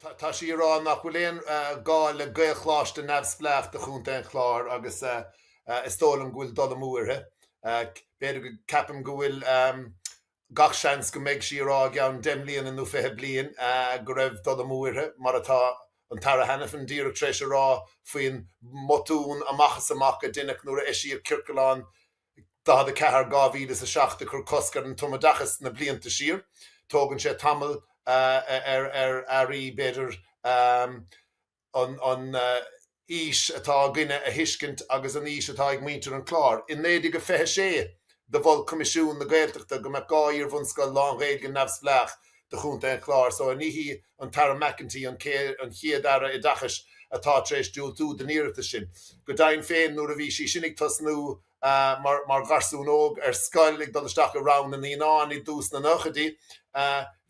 Tá sí ag rá nach bhfuil aon gá le Gaelcholáiste neamhspleách do Chontae an Chláir agus is dóigh liom go bhfuil dul amú uirthi. B'fhéidir go, ceapaim go bhfuil gach seans go mbeidh sí ag rá i gceann 10 mbliana nó 20 bliain go raibh dul amú uirthi, mar atá an tAire Hanafin díreach tar éis a rá faoin mbotún amach is amach a deineadh nuair a eisíodh Ciorclán 44, 2007 ag cur cosc ar an tumoideachas na blianta siar. Tógann sé tamall ar airí, b'fhéidir, an fhís atá againne a thuiscint agus an fhís atá ag muintir an Chláir. I 1926 do mhol Coimisiún na Gaeltachta go mbeadh 2 iar-bhunscoil lán-Ghaeilge neamhspleách do Chontae an Chláir so ní hí an tAire McEntee an chéad Aire Oideachais atá tar éis diúltú don iarratas sin. Go deimhin féin nuair a bhí sí sin ag tosnú mar gharsún óg ar scoil ag dul isteach i rang na naíonán i dtús na nóchaidí,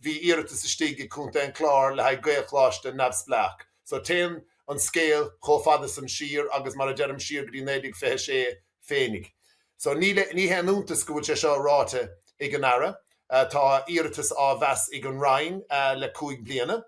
bhí iarratas istigh ag Contae an Chláir le haghaidh Gaelcholáiste neamhspleách. So téann an scéal chomh fada san siar agus mar a deirim siar go dtí 1926 féinig. So ní ní haon iontas go bhfuil sé seo ráite ag an Aire. Tá iarratas á mheas ag an Roinn le 5 bliana.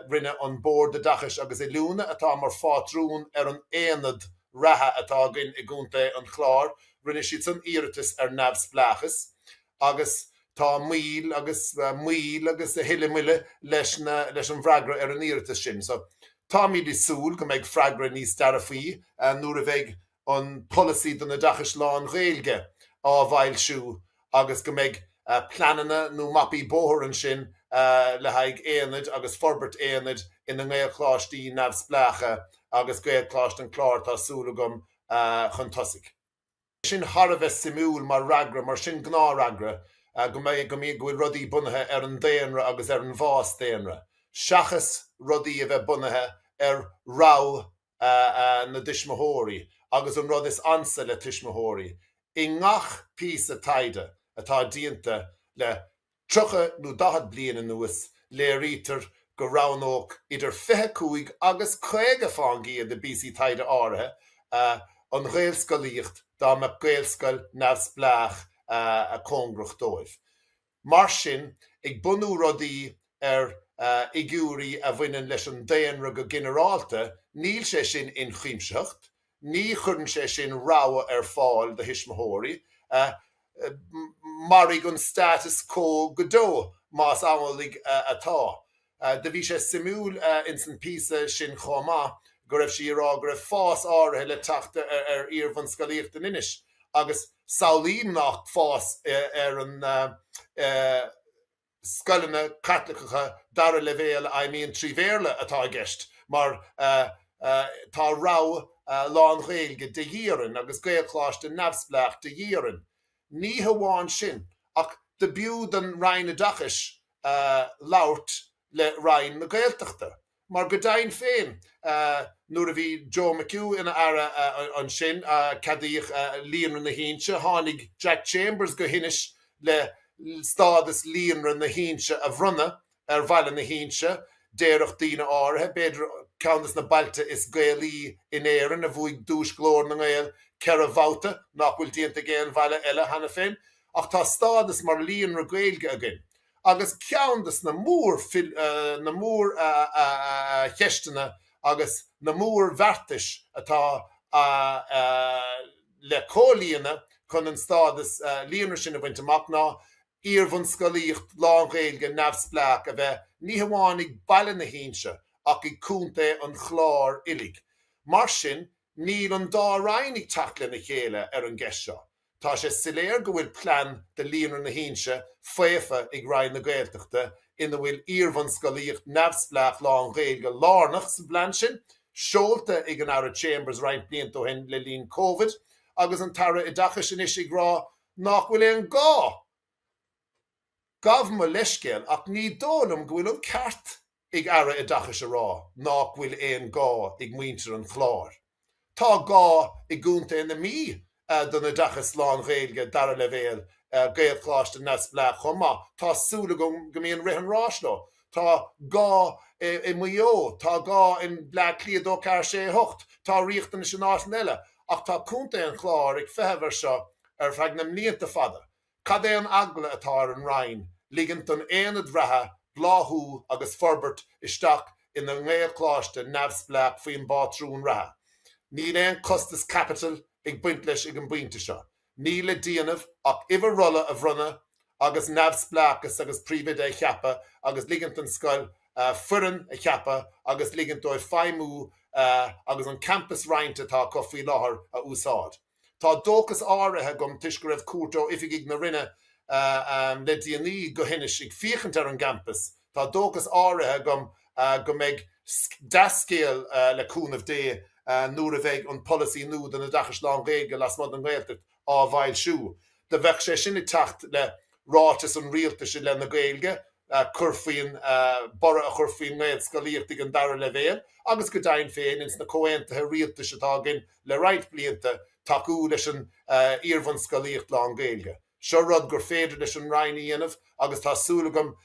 Rinne an Bord Oideachais agus Oiliúna, atá mar phátrún ar an aonad reatha atá againn i gContae an Chláir, rinne siadsan iarratas ar neamhspleáchas agus tá moill agus moill agus a thuilleadh moille leis na leis an bhfreagra ar an iarratas sin. So táimid ag súil go mbeidh freagra níos dearfaí nuair a bheidh an polasaí don oideachas lán-Ghaeilge á bhfoilsiú agus go mbeidh pleananna nó mapaí bóthair ansin le haghaidh aonaid agus forbairt aonaid ina nGaelcholáistí neamhspleácha agus Gaelcholáiste an Chláir, tá súil agam, chun tosaigh. Sin thar a bheith suimiúil mar fhreagra, mar sin gnáthfhreagra go mbeidh, go mbíonn, go bhfuil rudaí bunaithe ar an daonra agus ar an bhfás daonra, seachas rudaí a bheith bunaithe ar rogha na dtuismitheoirí agus an rud is ansa le tuismitheoirí. I ngach píosa taighde atá déanta le 30 nó 40 bliain anuas, léirítear go roghnódh idir 25 agus 50 fán gcéad i bpíosaí taighde áirithe an Ghaelscolaíocht dá mbeadh Gaelscoil neamhspleách cóngarach dóibh. Mar sin, ag bunú rudaí ar fhigiúirí a bhaineann leis an daonra go ginearálta, níl sé sin ionchuimsitheach, ní chuireann sé sin rogha ar fáil do thuismitheoirí. Mairfidh an status quo go deo más amhlaidh atá. Do bhí sé suimiúil ins an píosa sin chomh maith go raibh sí ag rá go raibh fás áirithe le teacht ar iarbhunscolaíocht in Inis agus samhlaím nach fás ar an scoileanna Caitliceacha dara leibhéal a fheidhmíonn trí Bhéarla atá i gceist mar tá rogha lán-Ghaeilge de dhíth orainn agus Gaelcholáiste neamhspleách de dhíth orainn. Ní hamháin sin ach do b'fhiú don Roinn Oideachais labhairt le Roinn na Gaeltachta. Mar go deimhin féin, nuair a bhí Joe McHugh ina Aire ansin, ceadaíodh Líonra na hInse. Tháinig Jack Chambers go hInis le stádas Líonra na hInse a bhronnadh ar bhaile na hInse. Déarfadh daoine áirithe, b'fhéidir ceann de na bailte is Gaelaí in Éirinn, a bhuaigh duais Ghlór na nGael 4 bhabhta, nach bhfuil déanta ag aon bhaile eile cheana féin. Ach tá stádas mar líonra Gaeilge againn. Agus ceann de na mór na mórcheisteanna agus na mórbheartais atá le comhlíonadh chun an stádas líonra sin a bhaint amach ná iarbhunscolaíocht lán-Ghaeilge neamhspleách a bheith ní hamháin ag baile na hInse ach ag Contae an Chláir uilig. Mar sin, níl an dá Roinn ag teacht lena chéile ar an gceist seo. Tá sé soiléir go bhfuil plean do Líonra na hInse faofa ag Roinn na Gaeltachta ina bhfuil iarbhunscolaíocht neamhspleách lán-Ghaeilge lárnach sa bplean sin, seolta ag an Aire Chambers roinnt blianta ó shin le linn Covid, agus an tAire Oideachais anois ag rá nach bhfuil aon gá. Gabh mo leithscéal ach ní dóigh liom go bhfuil an ceart ag Aire Oideachais a rá nach bhfuil aon gá ag muintir an Chláir. Tá gá i gContae na Mí don oideachas lán-Ghaeilge dara leibhéal, Gaelcholáiste neamhspleách chomh maith. Tá súil agam go mbíonn rith an ráis leo. Tá gá i Maigh Eo, tá gá in Bleá Cliath 2 4 6 8, tá riachtanais in áiteanna eile, ach tá Contae an Chláir ag feitheamh air seo ar feadh na mblianta fada. Cad é an eagla atá ar an Roinn ligint don aonad reatha. bláthú agus forbairt isteach ina nGaelcholáiste neamhspleách faoin bpátrún reatha. Níl aon chostas caipitil ag baint leis ag an bpointe seo. Níl le déanamh ach uimhir rolla a bhronnadh agus neamhspleáchas agus príomhoide a cheapadh agus ligint don scoil foireann a cheapadh agus ligint dóibh feidhmiú agus an campas roinnte atá acu faoi láthair a úsáid. Tá dóchas áirithe agam toisc go raibh cuairt ó oifigigh na Roinne le déanaí go hInis ag féachaint ar an gcampas. Tá dóchas áirithe agam go mbeidh dea-scéal le cúnamh Dé nuair a bheidh an polasaí nua don oideachas lán-Ghaeilge lasmuigh den Ghaeltacht á bhfoilsiú. Do bheadh sé sin ag teacht le ráiteas an Rialtais i leith na Gaeilge, cur faoin, borradh a chur faoin nGaelscolaíocht ag an dara leibhéal agus go deimhin féin ins na comhaontuithe rialtais atá againn le roinnt blianta, tacú leis an iarbhunscolaíocht lán-Ghaeilge. Seo rud gur féidir leis an Roinn a dhéanamh agus tá súil agam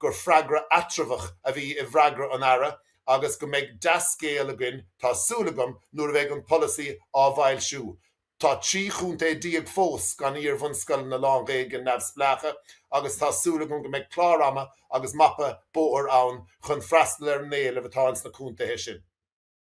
gur freagra eatramhach a bhí i bhfreagra an Aire agus go mbeidh dea-scéal againn, tá súil agam, nuair a bheidh an polasaí á bhfoilsiú. Tá 13 chontae fós gan iar-bhunscoileanna lán-Ghaeilge neamhspleácha agus tá súil agam go mbeidh clár ama agus mapa bóthair ann chun freastal ar an éileamh atá ins na contaetha sin.